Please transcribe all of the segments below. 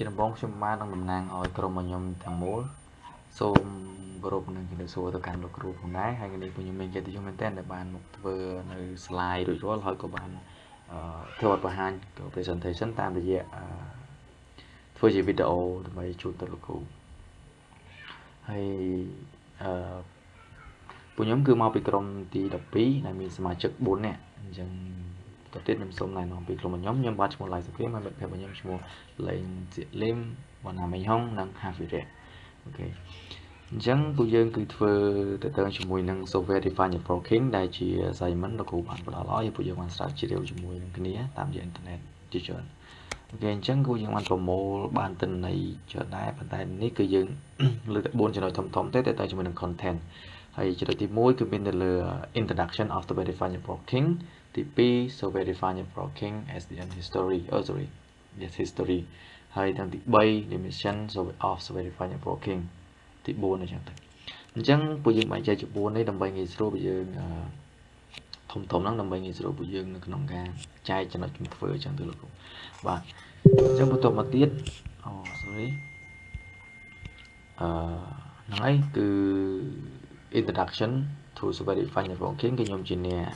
ជាដំបូងខ្ញុំបាននឹងតំណាងឲ្យក្រុមរបស់ខ្ញុំទាំងមូលសូមគោរពនិងជំរាបសួរទៅកាន់លោកគ្រូផងដែរហើយថ្ងៃនេះពួកខ្ញុំមានកិត្តិយសមែនទែនដែលបានមកធ្វើនៅ slide រួចរាល់ហើយក៏បានធ្វើបទបង្ហាញ presentation តាមរយៈធ្វើជាវីដេអូដើម្បីជូនទៅលោកគ្រូហើយអឺពួកខ្ញុំគឺមកពីក្រុមទី12ដែលមានសមាជិក4នាក់អញ្ចឹងបន្តទៀតខ្ញុំសូមណែនាំពីក្រុមរបស់ខ្ញុំខ្ញុំបាទឈ្មោះឡៃសុគ្រាមហើយមិត្តភក្តិរបស់ខ្ញុំឈ្មោះលេងជាលឹមវណ្ណាមេងហុងនិងហាវិរៈOK អញ្ចឹងពួកយើងគឺធ្វើទៅទៅជាមួយនឹង software defined networking ដែលជា assignment លោកគ្រូបានផ្ដល់ឲ្យពួកយើងបានស្រាវជ្រាវជាមួយនឹងគ្នាតាមរយៈអ៊ីនធឺណិតជាច្រើន OK អញ្ចឹងគឺយើងបានប្រមូលបានទិន្នន័យច្រើនដែរប៉ុន្តែនេះគឺយើងលើកតែ4ចំណុចធំៗទេទៅជាមួយនឹង content ហើយចំណុចទី1គឺមានទៅលើ introduction of software defined networking ទី2 software defined networking SDN history oh sorry yes history ហើយទាំងទី3 definition of software defined networking ទី4អញ្ចឹងទៅអញ្ចឹងពួកយើងបែងចែកជា4នេះដើម្បីងាយស្រួលពួកយើងធំធំហ្នឹងដើម្បីងាយស្រួលពួកយើងនៅក្នុងការចែកចំណុចជំធ្វើអញ្ចឹងទៅលោកគ្រូបាទអញ្ចឹងបន្ទាប់មកទៀតអូ sorry អឺហ្នឹងហើយគឺ introduction to software defined networking គឺខ្ញុំជាអ្នក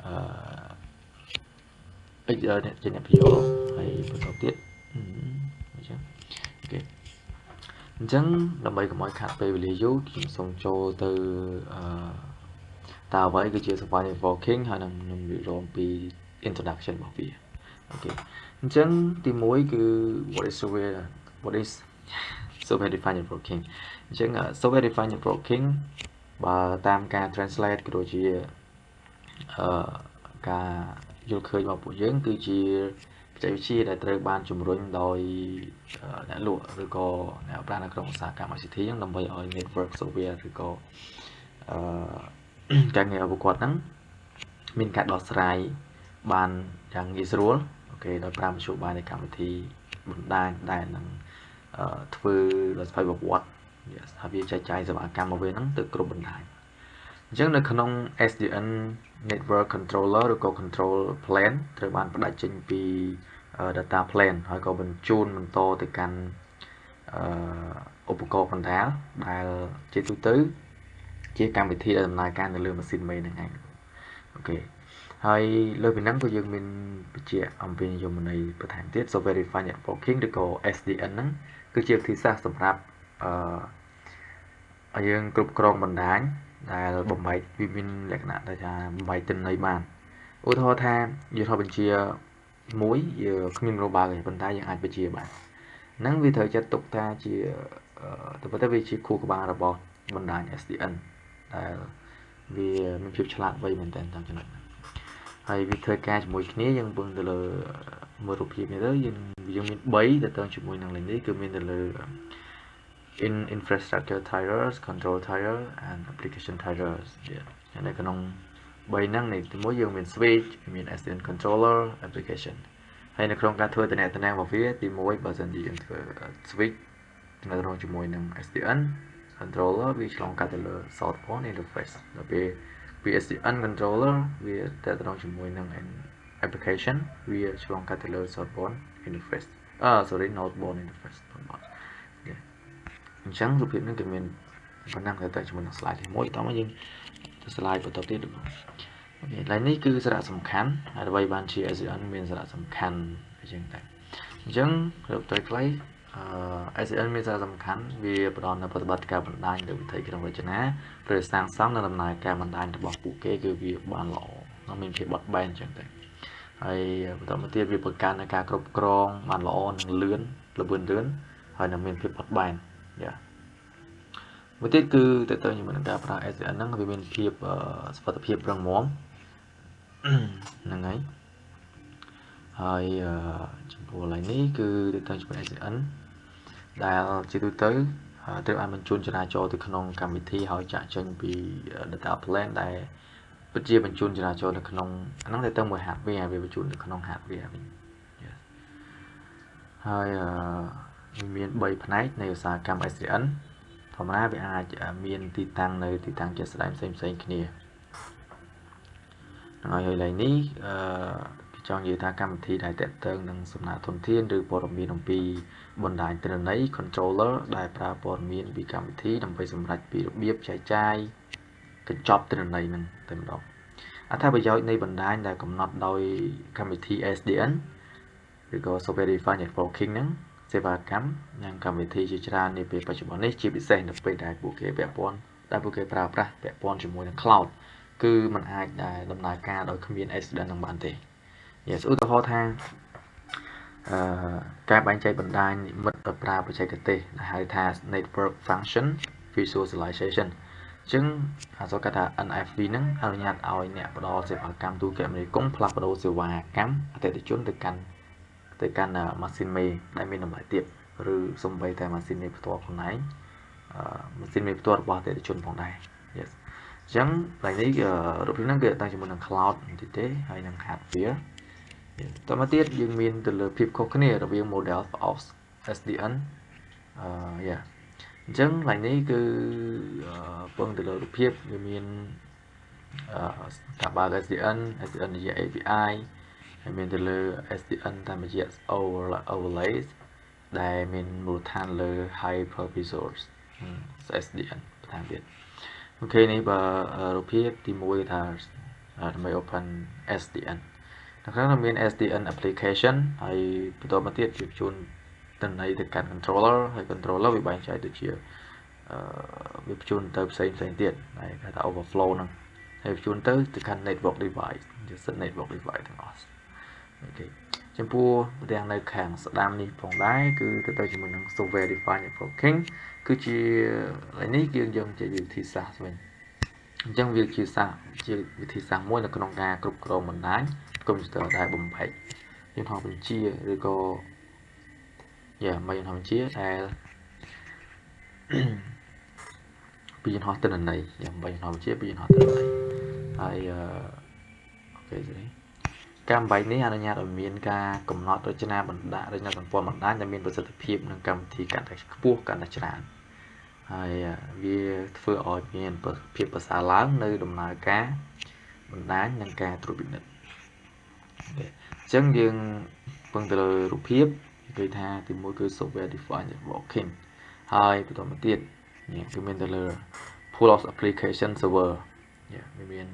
អឺជាអ្នកពន្យល់ហើយបន្តទៀតអញ្ចឹង OK អញ្ចឹងដើម្បីកុំឲ្យខាត់ពេលវេលាយូរខ្ញុំសូមចូលទៅអឺតើអ្វីគឺជា software networking ហើយនឹងនឹងវិរមពី introduction របស់វា OK អញ្ចឹងទី1គឺ what is software defined networking អញ្ចឹង software defined networking បើតាមការ translate ក៏ដូចជាអឺការយល់ឃើញរបស់ពួកយើងគឺជាបច្ចេកវិទ្យាដែលត្រូវបានជំរុញដោយអ្នកលក់ឬក៏អ្នកប្រើប្រាស់នៅក្នុងឧស្សាហកម្ម ICT ហ្នឹងដើម្បីឲ្យ network software ឬក៏អឺការងាររបស់គាត់ហ្នឹងមានការដោះស្រាយបានយ៉ាងងាយស្រួល OK ដោយប្រើមធ្យោបាយនៃកម្មវិធីបណ្ដាញដែលនឹងធ្វើដោយស្វ័យប្រវត្តិហើយវាចែកចាយសេវាកម្មរបស់វាហ្នឹងទៅគ្រប់បណ្ដាញអញ្ចឹងនៅក្នុង SDN network controller ឬក៏ control plane ត្រូវបានផ្ដាច់ចេញពី data plane ហើយក៏បញ្ជូនបន្តទៅកាន់ឧបករណ៍កណ្ដាលដែលជាទូទៅជាកម្មវិធីដែលដំណើរការនៅលើម៉ាស៊ីនមេហ្នឹងឯង OK ហើយលើពីហ្នឹងក៏យើងមានបញ្ជាក់អំពីនិយមន័យបន្ថែមទៀត Software Defined Networking ឬក៏ SDN ហ្នឹងគឺជាវិធីសាស្ត្រសម្រាប់អឺឲ្យយើងគ្រប់គ្រងបណ្ដាញដែលបំបែកវាមានលក្ខណៈថាបំបែកទិន្នន័យបានឧទាហរណ៍ថាយន្តហោះបញ្ជាមួយយើងគ្មានរបើកទេប៉ុន្តែយើងអាចបញ្ជាបានហ្នឹងវាត្រូវចាត់ទុកថាជាទៅប៉ុន្តែវាជាខួរក្បាលរបស់បណ្ដាញ SDN ដែលវាមានភាពឆ្លាតវៃមែនទែនតាមចំណុចហ្នឹងហើយវាធ្វើការជាមួយគ្នាយើងពឹងទៅលើមើលរូបភាពនេះទៅយើងយើងមាន3ទៅទៅជាមួយនឹងលេខនេះគឺមានទៅលើ in infrastructure tiers control tier and application tiers នៅក្នុង3ហ្នឹងនេះទីមួយយើងមាន switch មាន SDN controller application ហើយនៅក្នុងការធ្វើតំណែងរបស់វាទី1បើសិនជាយើងធ្វើ switch តំណែងជាមួយនឹង SDN controller វាឆ្លងកាត់ទៅលើ southbound interface ដល់ពេលពី SDN controller វាតទៅជាមួយនឹង application វាឆ្លងកាត់ទៅលើ southbound interface អឺ sorry northbound interface northbound អញ្ចឹងរូបភាពនេះគឺមានប៉ុណ្ណឹងទៅជាមួយនឹង slide ទី1តោះមកយើងទៅ slide បន្តទៀត OK ឡើយនេះគឺសារៈសំខាន់ហើយអ្វីបានជា SDN មានសារៈសំខាន់អញ្ចឹងតែអញ្ចឹងរកទៅខ្លីអឺ SDN មានសារៈសំខាន់វាផ្ដល់នូវប្រតិបត្តិការបណ្ដាញលើវិធីក្នុងរចនាប្រសាងសង់និងដំណើរការបណ្ដាញរបស់ពួកគេគឺវាបានល្អនិងមានភាពបត់បែនអញ្ចឹងទៅហើយបន្តមកទៀតវាបង្កើននូវការគ្រប់គ្រងបានល្អនិងលឿនល្បឿនលឿនហើយនឹងមានភាពបត់បែនយ៉ាមួយទៀតគឺតើទៅជាមួយនឹងការប្រើ SDN ហ្នឹងវាមានភាពសុវត្ថិភាពរឹងមាំហ្នឹងហើយហើយចំពោះកន្លែងនេះគឺតើទៅជាមួយ SDN ដែលជាទូទៅត្រូវបានបញ្ជូនចរាចរណ៍ទៅក្នុងកម្មវិធីហើយចាក់ចេញពី data plane ដែលពិតជាបញ្ជូនចរាចរណ៍នៅក្នុងអាហ្នឹងទៅទៅមួយ hardware វាបញ្ជូនទៅក្នុង hardware វិញហើយមាន3ផ្នែកនៃឧស្សាហកម្ម SDN ធម្មតាវាអាចមានទីតាំងនៅទីតាំងជាក់ស្ដែងផ្សេងផ្សេងគ្នាហើយហើយឡើយនេះអឺ ចង់និយាយថាកម្មវិធីដែលតាក់ទងនឹងសំណាក់ធនធានឬព័ត៌មានអំពីបណ្ដាញទិន្នន័យ controller ដែលប្រើព័ត៌មានពីកម្មវិធីដើម្បីសម្រេចពីរបៀបចែកចាយកញ្ចប់ទិន្នន័យនឹងតែម្ដងអត្ថប្រយោជន៍នៃបណ្ដាញដែលកំណត់ដោយកម្មវិធី SDN ឬក៏ Software Defined Networking ហ្នឹងសេវាកម្មនិងកម្មវិធីជាច្រើននាពេលបច្ចុប្បន្ននេះជាពិសេសនៅពេលដែលពួកគេពាក់ព័ន្ធដែលពួកគេប្រើប្រាស់ពាក់ព័ន្ធជាមួយនឹង cloud គឺมันអាចដែលដំណើរការដោយគ្មាន SDN នឹងបានទេ Yes ឧទាហរណ៍ថាអឺការបែងចែកបណ្ដាញនិមិត្តដោយប្រើបច្ចេកទេសដែលហៅថា Network Function Visualization អញ្ចឹងអក្សរកាត់ថា NFV ហ្នឹងអនុញ្ញាតឲ្យអ្នកផ្ដល់សេវាកម្មទូរគមនាគមន៍ផ្លាស់ប្ដូរសេវាកម្មអតិថិជនទៅកាន់ម៉ាស៊ីនមេដែលមានតម្លៃទាបឬសូម្បីតែម៉ាស៊ីនមេផ្ទាល់ខ្លួនឯងម៉ាស៊ីនមេផ្ទាល់របស់អតិថិជនផងដែរ Yes អញ្ចឹងកន្លែងនេះរូបភាពហ្នឹងគឺតាំងជាមួយនឹង cloud បន្តិចទេហើយនឹង hardware តមកទៀតយើងមានទៅលើភាពខុសគ្នារវាង model of SDN អឺយ៉ាអញ្ចឹងកន្លែងនេះគឺពឹងទៅលើរូបភាពវាមានអឺការបើក SDN SDN រយៈ API ហើយមានទៅលើ SDN តាមរយៈ overlays ដែលមានមូលដ្ឋានលើ hypervisors SDN បន្ថែមទៀត OK នេះបើរូបភាពទី1ថាដើម្បី open SDN នៅក្នុងនោះមាន SDN application ហើយបន្តមកទៀតជាជូនទិន្នន័យទៅកាន់ controller ហើយ controller វាបែងចែកទៅជាអឺវាបញ្ជូនទៅផ្សេងផ្សេងទៀតហើយគេថា overflow ហ្នឹងហើយបញ្ជូនទៅទៅកាន់ network device ជាសិត network device ទាំងអស់ OK ចំពោះទាំងនៅខាងស្ដាំនេះផងដែរគឺទៅជាមួយនឹង software defined networking គឺជានេះយើងយើងនិយាយវិធីសាស្ត្រវិញអញ្ចឹងវាជាសាស្ត្រជាវិធីសាស្ត្រមួយនៅក្នុងការគ្រប់គ្រងបណ្ដាញកុំព្យូទ័រដែលបំបែកយន្តហោះបញ្ជាឬក៏យ៉ាមិនយន្តហោះបញ្ជាដែលពីយន្តហោះទិន្នន័យយ៉ាងបីយន្តហោះបញ្ជាពីយន្តហោះទិន្នន័យហើយ OK ស្រីកម្មបែកនេះអនុញ្ញាតឲ្យមានការកំណត់រចនាបណ្ដារចនាសម្ព័ន្ធបណ្ដាញដែលមានប្រសិទ្ធភាពនិងកម្មវិធីកាន់តែខ្ពស់កាន់តែច្រើនហើយវាធ្វើឲ្យមានភាពប្រសើរឡើងនៅដំណើរការបណ្ដាញនិងការត្រួតពិនិត្យអញ្ចឹងយើងពឹងទៅលើរូបភាពគេថាទីមួយគឺ software defined networking ហើយបន្តមកទៀតនេះគឺមានទៅលើ pool of application server វាមាន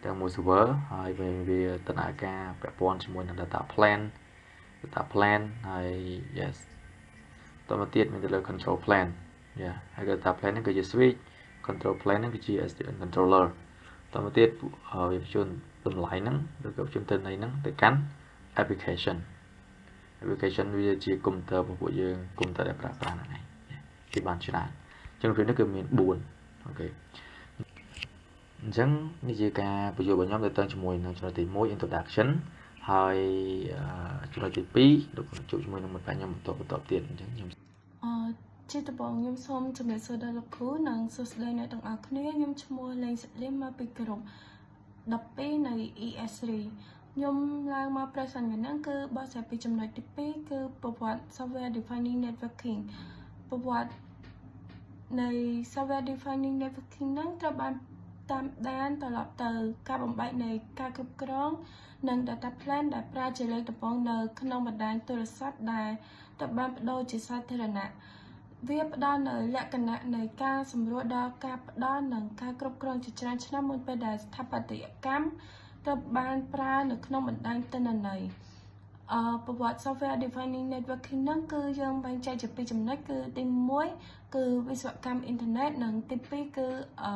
ទាំងមួយ server ហើយវាដំណើរការពាក់ព័ន្ធជាមួយនឹង data plane ហើយ yes តមកទៀតមានទៅលើ control plane យ៉ាហើយ data plane ហ្នឹងគឺជា switch control plane ហ្នឹងគឺជា SDN controller តមកទៀតវាបញ្ជូនតម្លៃហ្នឹងឬក៏បញ្ជូនទិន្នន័យហ្នឹងទៅកាន់ application application វាជាកុំព្យូទ័ររបស់ពួកយើងកុំព្យូទ័រដែលប្រើប្រាស់ហ្នឹងឯងគេបានច្រើនអញ្ចឹងពេលនេះគឺមាន4 OK អញ្ចឹងនេះជាការបញ្យល់របស់ខ្ញុំទៅទៅជាមួយនឹងចំណុចទី1 introduction ហើយចំណុចទី2លោកជួបជាមួយនឹងមិត្តភក្តិខ្ញុំបន្តបន្តទៀតអញ្ចឹងខ្ញុំ អឺជាដំបូងខ្ញុំសូមជម្រាបសួរដល់លោកគ្រូនិងសួស្តីអ្នកទាំងអស់គ្នាខ្ញុំឈ្មោះលេងសិលីមមកពីក្រុម12នៃ ES3 ខ្ញុំឡើងមក present ហ្នឹងគឺបកស្រាយពីចំណុចទី2គឺប្រវត្តិ software defining networking ប្រវត្តិនៃ software defining networking ហ្នឹងត្រូវបានតាមដានត្រឡប់ទៅការបំបែកនៃការគ្រប់គ្រងនិង data plane ដែលប្រើជាលេខដំបូងនៅក្នុងបណ្ដាញទូរស័ព្ទដែលត្រូវបានប្ដូរជាសាធារណៈវាផ្ដល់នូវលក្ខណៈនៃការសម្រួលដល់ការផ្ដល់និងការគ្រប់គ្រងជាច្រើនឆ្នាំមុនពេលដែលស្ថាបត្យកម្មត្រូវបានប្រើនៅក្នុងបណ្ដាញទិន្នន័យអឺប្រវត្តិ software defining networking ហ្នឹងគឺយើងបែងចែកជាពីរចំណុចគឺទី1គឺវិស្វកម្មអ៊ីនធឺណិតនិងទី2គឺអឺ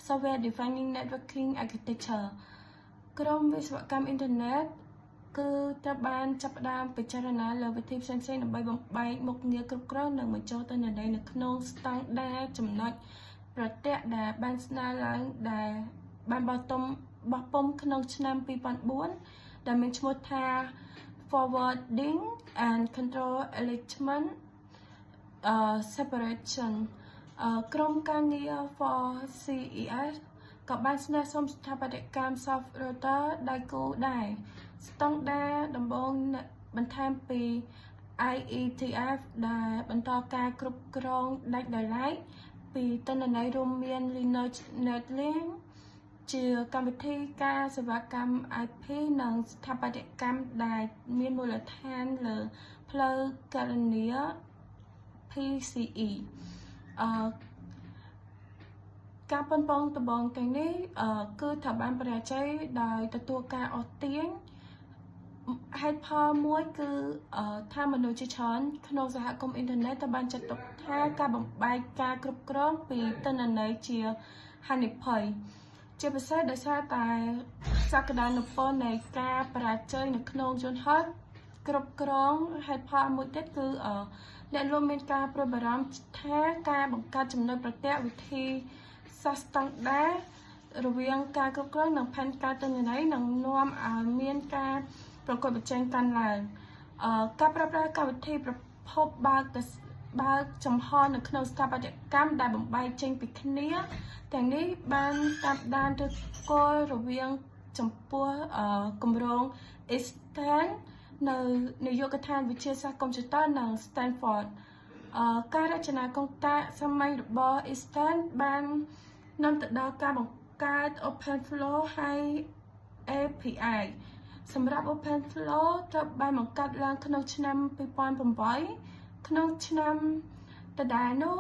software defining networking architecture ក្រុមវិស្វកម្មអ៊ីនធឺណិតគឺត្រូវបានចាប់ផ្ដើមពិចារណាលើវិធីផ្សេងៗដើម្បីបំបែកមុខងារគ្រប់គ្រងនិងបញ្ចូលទិន្នន័យនៅក្នុងស្តង់ដារចំណុចប្រតិដែលបានស្នើឡើងដែលបានបោះទុំបោះពុម្ពក្នុងឆ្នាំ2004ដែលមានឈ្មោះថា Forwarding and Control Element Separation ក្រុមការងារ 4CES ក៏បានស្នើសុំស្ថាបត្យកម្ម Soft Router ដៃគូដែរស្តង់ដារដំបូងបន្ថែមពី IETF ដែលបន្តការគ្រប់គ្រងដាច់ដោយឡែកពីទិន្នន័យរួមមាន Linux Netlink ជាកម្មវិធីការសេវាកម្ម IP និងស្ថាបត្យកម្មដែលមានមូលដ្ឋានលើផ្លូវគណនា PCE អឺការប៉ុនប៉ងដំបូងទាំងនេះគឺត្រូវបានបរាជ័យដោយទទួលការអូសទាញហេតុផលមួយគឺថាមនុស្សជាច្រើនក្នុងសហគមន៍អ៊ីនធឺណិតត្រូវបានចាត់ទុកថាការបំបែកការគ្រប់គ្រងពីទិន្នន័យជាហានិភ័យជាពិសេសដោយសារតែសក្តានុពលនៃការបរាជ័យនៅក្នុងយន្តហោះគ្រប់គ្រងហេតុផលមួយទៀតគឺអ្នកលក់មានការព្រួយបារម្ភថាការបង្កើតចំណុចប្រទាក់វិធីសាស្ត្រស្តង់ដាររវាងការគ្រប់គ្រងនិងផែនការទិន្នន័យនឹងនាំឲ្យមានការប្រកួតប្រជែងកើនឡើងការប្រើប្រាស់កម្មវិធីប្រភពបើកចំហនៅក្នុងស្ថាបត្យកម្មដែលបំបែកចេញពីគ្នាទាំងនេះបានតាមដានឫសគល់រវាងចំពោះគម្រោង Einstein នៅនាយកដ្ឋានវិទ្យាសាស្ត្រកុំព្យូទ័រនិង Stanford ការរចនាកុងតាក់សាមញ្ញរបស់ Einstein បាននាំទៅដល់ការបង្កើត OpenFlow ហើយ API សម្រាប់ OpenFlow ត្រូវបានបង្កើតឡើងក្នុងឆ្នាំ2008ក្នុងឆ្នាំដដែលនោះ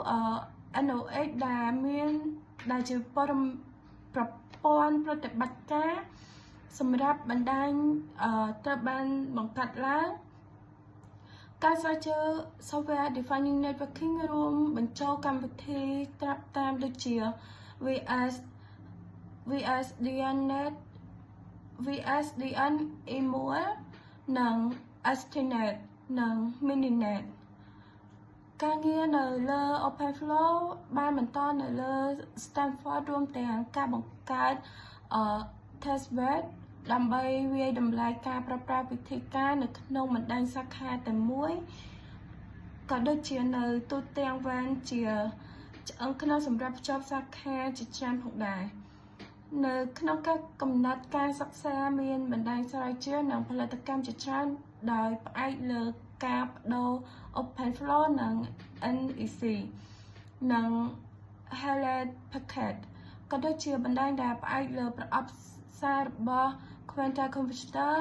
NOH ដែលជាប្រព័ន្ធប្រតិបត្តិការសម្រាប់បណ្ដាញត្រូវបានបង្កើតឡើងការស្រាវជ្រាវ Software Defining Networking រួមបញ្ចូលកម្មវិធីត្រាប់តាមដូចជា VSDNet VSDN Emule និង STNet និង Mininet ការងារនៅលើ OpenFlow បានបន្តនៅលើ Stanford រួមទាំងការបង្កើត testbed ដើម្បីវាយតម្លៃការប្រើប្រាស់វិធីការនៅក្នុងបណ្ដាញសាខាតែមួយក៏ដូចជានៅទូទាំង WAN ជាឆ្អឹងខ្នងសម្រាប់ភ្ជាប់សាខាជាច្រើនផងដែរនៅក្នុងការកំណត់ការសិក្សាមានបណ្ដាញស្រាវជ្រាវនិងផលិតកម្មជាច្រើនដោយផ្អែកលើការបដូរ OpenFlow និង NEC និង Hewlett Packard ក៏ដូចជាបណ្ដាញដែលផ្អែកលើប្រអប់សាររបស់ Quantum Computer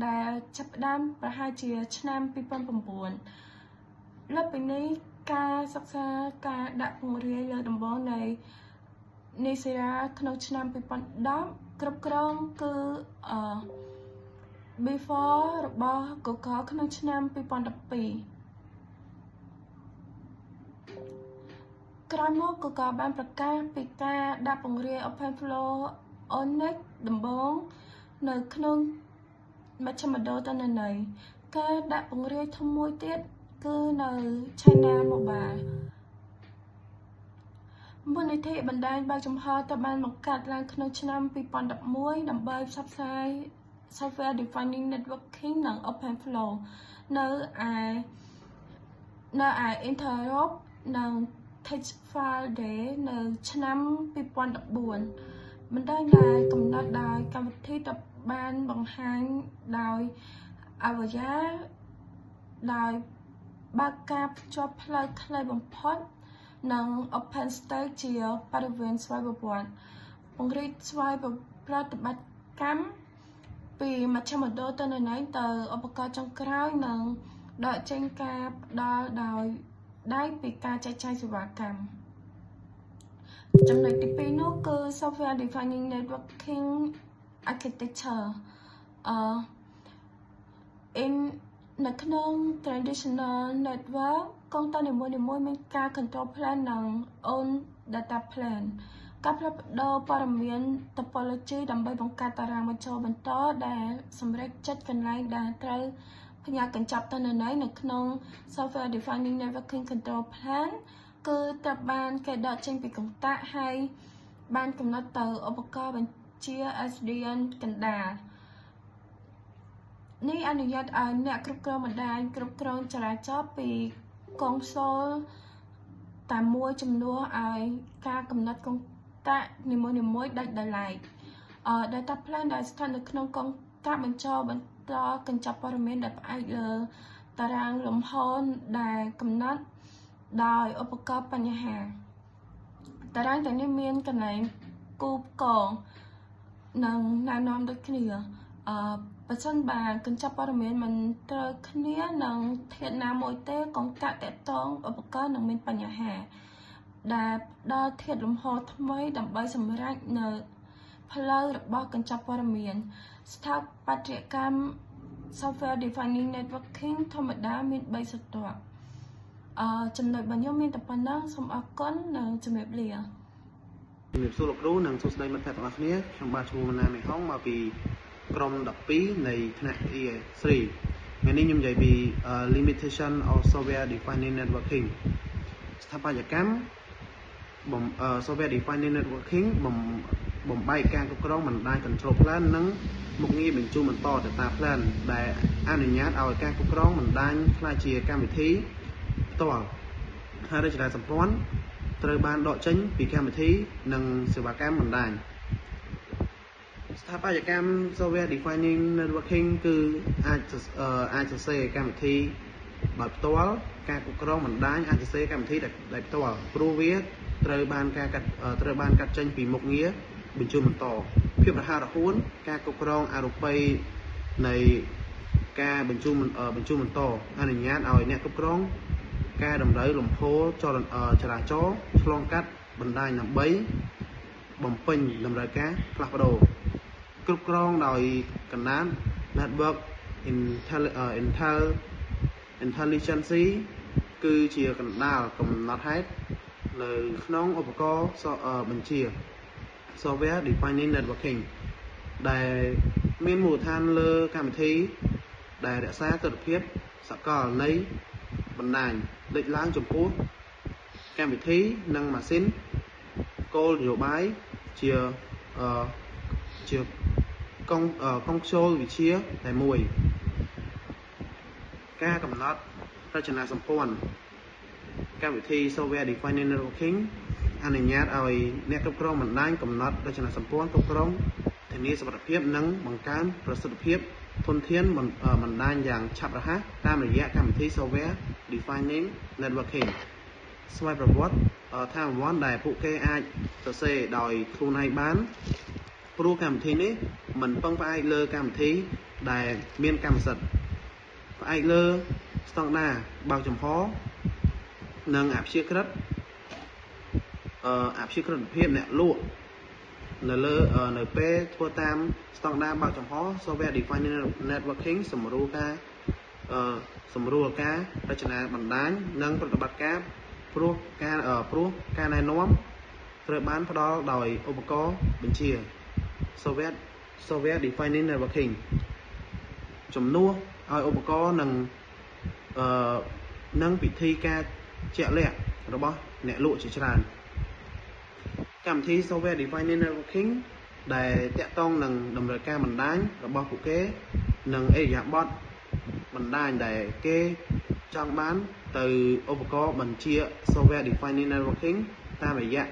ដែលចាប់ផ្ដើមប្រហែលជាឆ្នាំ2009លើសពីនេះការសិក្សាការដាក់ពង្រាយលើដំបូងនៃ Nicira ក្នុងឆ្នាំ2010គ្រប់គ្រងគឺអឺ Before របស់ Google ក្នុងឆ្នាំ2012ក្រោយមក Google បានប្រកាសពីការដាក់ពង្រាយ OpenFlow ONNX ដំបូងនៅក្នុងមជ្ឈមណ្ឌលទិន្នន័យការដាក់ពង្រាយធំមួយទៀតគឺនៅ China Mobile មូលនិធិបណ្ដាញបើកចំហត្រូវបានបង្កើតឡើងក្នុងឆ្នាំ2011ដើម្បីផ្សព្វផ្សាយ Software Defining Networking និង OpenFlow នៅឯនៅឯ Interop និង TechFile Day នៅឆ្នាំ2014បណ្ដាញដែលកំណត់ដោយកម្មវិធីត្រូវបានបង្ហាញដោយ Avaya ដោយបើកការភ្ជាប់ផ្លូវខ្លីបំផុតនិង OpenStack ជាបរិវេណស្វ័យប្រវត្តិពង្រីកស្វ័យប្រតិបត្តិកម្មពីមជ្ឈមណ្ឌលទិន្នន័យទៅឧបករណ៍ចុងក្រោយនិងដកចេញការផ្ដល់ដោយដៃពីការចែកចាយសេវាកម្មចំណុចទី2នោះគឺ Software Defining Networking Architecture អឺ in នៅក្នុង traditional network កុងទ័រនីមួយៗមានការ control plane និង own data plane ការផ្លាស់ប្ដូរព័ត៌មាន topology ដើម្បីបង្កើតតារាងបញ្ចូលបន្តដែលសម្រេចចិត្តកន្លែងដែលត្រូវផ្ញើកញ្ចប់ទិន្នន័យនៅក្នុង Software Defining Networking Control Plane គឺត្រូវបានគេដកចេញពីកុងតាក់ហើយបានកំណត់ទៅឧបករណ៍បញ្ជា SDN កណ្ដាលនេះអនុញ្ញាតឲ្យអ្នកគ្រប់គ្រងបណ្ដាញគ្រប់គ្រងចរាចរណ៍ពីកុងសូលតែមួយជំនួសឲ្យការកំណត់កុងតាក់នីមួយៗដាច់ដោយឡែកអឺ data plane ដែលស្ថិតនៅក្នុងកុងតាក់បញ្ចូលបន្តកញ្ចប់ព័ត៌មានដែលផ្អែកលើតារាងលំហដែលកំណត់ដោយឧបករណ៍បញ្ហាតារាងទាំងនេះមានកន្លែងគូផ្គង និងណែនាំដូចគ្នាអឺបើសិនបើកញ្ចប់ព័ត៌មានមិនត្រូវគ្នានឹងធាតុណាមួយទេកុងតាក់ទាក់ទងឧបករណ៍នឹងមានបញ្ហាដែលផ្ដល់ធាតុលំហថ្មីដើម្បីសម្រេចនៅផ្លូវរបស់កញ្ចប់ព័ត៌មានស្ថាបត្យកម្ម Software Defining Networking ធម្មតាមាន3ស្រទាប់អឺចំណុចរបស់ខ្ញុំមានតែប៉ុណ្ណឹងសូមអរគុណនិងជំរាបលា ជំរាបសួរលោកគ្រូនិងសួស្តីមិត្តភ័ក្តិទាំងអស់គ្នាខ្ញុំបាទឈ្មោះមណាមេហុងមកពីក្រុម12នៃថ្នាក់ EA3 ថ្ងៃនេះខ្ញុំនិយាយពី limitation of software defining networking ស្ថាបត្យកម្មបំ software defining networking បំបំបែកការគ្រប់គ្រងបណ្ដាញ control plane និងមុខងារបញ្ជូនបន្ត data plane ដែលអនុញ្ញាតឲ្យការគ្រប់គ្រងបណ្ដាញក្លាយជាកម្មវិធីផ្ទាល់ហើយរចនាសម្ព័ន្ធត្រូវបានដកចេញពីកម្មវិធីនិងសេវាកម្មបណ្ដាញស្ថាបត្យកម្ម software defining networking គឺអាចអាចសរសេរកម្មវិធីដោយផ្ទាល់ការគ្រប់គ្រងបណ្ដាញអាចសរសេរកម្មវិធីដោយផ្ទាល់ព្រោះវាត្រូវបានការកាត់ត្រូវបានកាត់ចេញពីមុខងារបញ្ជូនបន្តភាពរហ័សរហួនការគ្រប់គ្រងអរូបីនៃការបញ្ជូនបញ្ជូនបន្តអនុញ្ញាតឲ្យអ្នកគ្រប់គ្រងកែតម្រូវលំហូរចរាចរណ៍ឆ្លងកាត់បណ្ដាញដើម្បីបំពេញតម្រូវការផ្លាស់ប្ដូរគ្រប់គ្រងដោយកណ្ដាល Network Intelligence គឺជាកណ្ដាលកំណត់ហេតុនៅក្នុងឧបករណ៍បញ្ជា Software Defining Networking ដែលមានមូលដ្ឋានលើកម្មវិធីដែលរក្សាទិដ្ឋភាពសកលនៃបណ្ដាញលេចឡើងចំពោះកម្មវិធីនិងម៉ាស៊ីនគោលនយោបាយជាជាកងកងខ្ជុលវិជាតែមួយការកំណត់រចនាសម្ព័ន្ធកម្មវិធី Software Defined Networking អនុញ្ញាតឲ្យអ្នកគ្រប់គ្រងបណ្ដាញកំណត់រចនាសម្ព័ន្ធគ្រប់គ្រងធានាសុវត្ថិភាពនិងបង្កើនប្រសិទ្ធភាពធនធានបណ្ដាញយ៉ាងឆាប់រហ័សតាមរយៈកម្មវិធី Software Defining Networking ស្វ័យប្រវត្តិថាមវន្តដែលពួកគេអាចសរសេរដោយខ្លួនឯងបានព្រោះកម្មវិធីនេះមិនពឹងផ្អែកលើកម្មវិធីដែលមានកម្មសិទ្ធិផ្អែកលើស្តង់ដារបើកចំហនិងអព្យាក្រឹតអព្យាក្រឹតភាពអ្នកលក់នៅលើនៅពេលធ្វើតាមស្តង់ដារបើកចំហ Software Defined Networking សម្រួលការសម្រួលការរចនាបណ្ដាញនិងប្រតិបត្តិការព្រោះការព្រោះការណែនាំត្រូវបានផ្ដល់ដោយឧបករណ៍បញ្ជា Software Defining Networking ជំនួសឲ្យឧបករណ៍និងអឺនិងពិធីការជាក់លាក់របស់អ្នកលក់ជាច្រើនកម្មវិធី Software Defined Networking ដែលតាក់ទងនឹងតម្រូវការបណ្ដាញរបស់ពួកគេនិងឥរិយាបថបណ្ដាញដែលគេចង់បានទៅឧបករណ៍បញ្ជា Software Defined Networking តាមរយៈ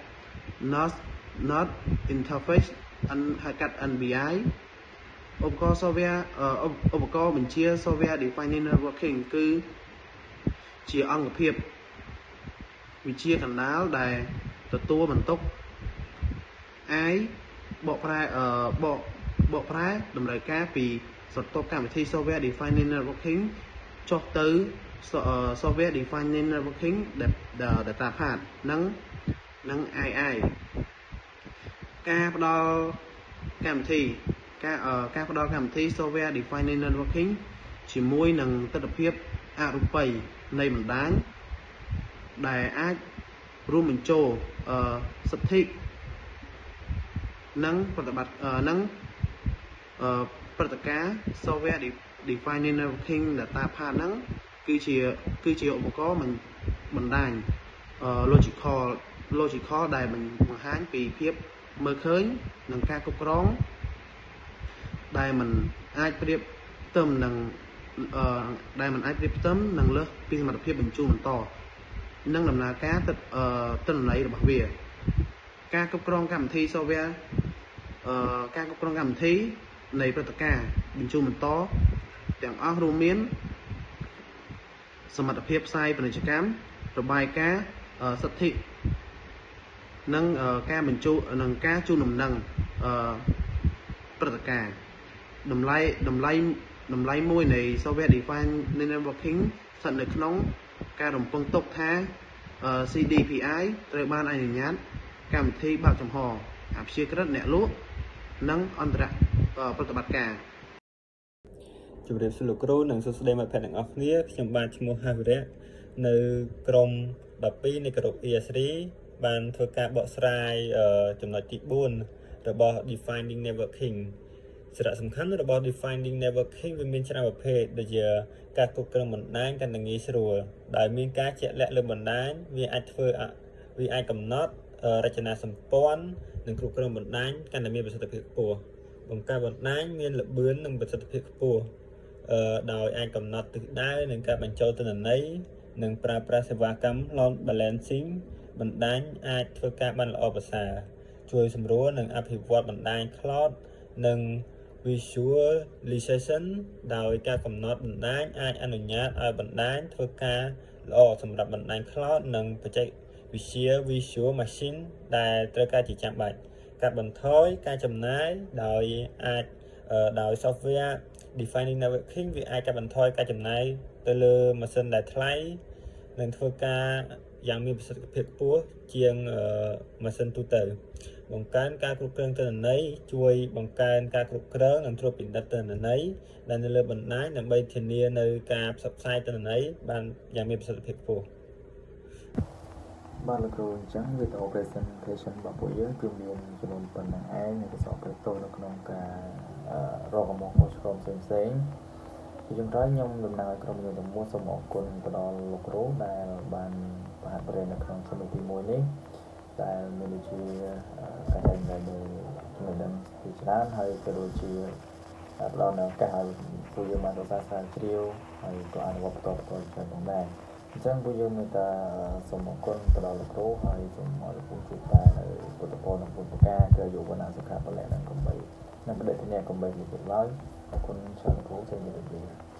Not Interface ហៅកាត់ NBI ឧបករណ៍ software ឧបករណ៍បញ្ជា Software Defined Networking គឺជាអង្គភាពវិជាកណ្ដាលដែលទទួលបន្ទុក I បកប្រែបកបកប្រែតម្រូវការពីស្រទាប់កម្មវិធី Software Defined Networking ចុះទៅ Software Defined Networking Data Path និងនិង II ការផ្ដល់កម្មវិធីការការផ្ដល់កម្មវិធី Software Defined Networking ជាមួយនឹងទិដ្ឋភាពអរូបីនៃបណ្ដាញដែលអាចរួមបញ្ចូលសិទ្ធិនិងប្រតិបត្តិនិងព្រឹត្តិការណ៍ Software Defined Networking Data Path ហ្នឹងគឺជាគឺជាឧបករណ៍បណ្ដាញ logical ដែលបង្ហាញពីភាពមើលឃើញនិងការគ្រប់គ្រងដែលមិនអាចប្រៀបផ្ទឹមនឹងដែលមិនអាចប្រៀបផ្ទឹមនឹងលើសពីសមត្ថភាពបញ្ជូនបន្តនិងដំណើរការទិន្នន័យរបស់វាការគ្រប់គ្រងកម្មវិធី software ការគ្រប់គ្រងកម្មវិធីនៃព្រឹត្តិការណ៍បញ្ជូនបន្តទាំងអស់រួមមានសមត្ថភាពផ្សាយពាណិជ្ជកម្មរបាយការណ៍សិទ្ធិនិងការបញ្ជូននិងការជូនដំណឹង ព្រឹត្តិការណ៍តម្លៃតម្លៃតម្លៃមួយនៃ software defined networking ស្ថិតនៅក្នុងការរំពឹងទុកថា CDPI ត្រូវបានអនុញ្ញាតកម្មវិធីបើកចំហអព្យាក្រឹតអ្នកលក់និងអន្តរប្រតិបត្តិការ ជម្រាបសួរលោកគ្រូនិងសួស្តីមិត្តភ័ក្តិទាំងអស់គ្នាខ្ញុំបាទឈ្មោះហាវិរៈនៅក្រុម12នៃក្រុម ES3 បានធ្វើការបកស្រាយចំណុចទី4របស់ defining networking សារៈសំខាន់របស់ defining networking វាមានច្រើនប្រភេទដូចជាការគ្រប់គ្រងបណ្ដាញកាន់តែងាយស្រួលដោយមានការជាក់លាក់លើបណ្ដាញវាអាចធ្វើវាអាចកំណត់រចនាសម្ព័ន្ធនិងគ្រប់គ្រងបណ្ដាញកាន់តែមានប្រសិទ្ធភាពខ្ពស់បង្កើតបណ្ដាញមានល្បឿននិងប្រសិទ្ធភាពខ្ពស់អឺដោយអាចកំណត់ទិសដៅនិងការបញ្ចូលទិន្នន័យនិងប្រើប្រាស់សេវាកម្ម load balancing បណ្ដាញអាចធ្វើការបានល្អប្រសើរជួយសម្រួលនិងអភិវឌ្ឍបណ្ដាញ cloud និង virtualization ដោយការកំណត់បណ្ដាញអាចអនុញ្ញាតឲ្យបណ្ដាញធ្វើការល្អសម្រាប់បណ្ដាញ cloud និងបច្ចេកវិទ្យា virtual machine ដែលត្រូវការជាចាំបាច់កាត់បន្ថយការចំណាយដោយអាចដោយ software defining networking វាអាចកាត់បន្ថយការចំណាយទៅលើម៉ាស៊ីនដែលថ្លៃនិងធ្វើការយ៉ាងមានប្រសិទ្ធភាពខ្ពស់ជាងម៉ាស៊ីនទូទៅបង្កើនការគ្រប់គ្រងទិន្នន័យជួយបង្កើនការគ្រប់គ្រងនិងត្រួតពិនិត្យទិន្នន័យដែលនៅលើបណ្ដាញដើម្បីធានានៅការផ្សព្វផ្សាយទិន្នន័យបានយ៉ាងមានប្រសិទ្ធភាពខ្ពស់ បាទលោកគ្រូអញ្ចឹងវីដេអូ presentation របស់ពួកយើងគឺមានចំនួនប៉ុណ្ណឹងឯងនិងក៏សូមអភ័យទោសនៅក្នុងការរកកំហុសខុសឆ្គងផ្សេងផ្សេងជាចុងក្រោយខ្ញុំតំណាងឲ្យក្រុមយើងទាំងមូលសូមអរគុណទៅដល់លោកគ្រូដែលបានបង្ហាត់បង្រៀននៅក្នុងសមាទី1នេះដែលមានដូចជាការចែករំលែកនៅចំណេះដឹងជាច្រើនហើយក៏ដូចជាផ្ដល់នូវឱកាសឲ្យពួកយើងបានសិក្សាស្រាវជ្រាវហើយក៏អនុវត្តបន្តបន្តច្រើនផងដែរអញ្ចឹងពួកយើងមានតែសូមអរគុណទៅដល់លោកគ្រូហើយសូមឲ្យលោកគ្រូជួយតែនៅពុទ្ធពរនិងពុទ្ធប្រការគឺអាយុវណ្ណៈសុខៈពលៈនិងកំបីនិងបដិញ្ញាកំបីលិខិតឡើយអរគុណច្រើនលោកគ្រូសូមជម្រាបលា។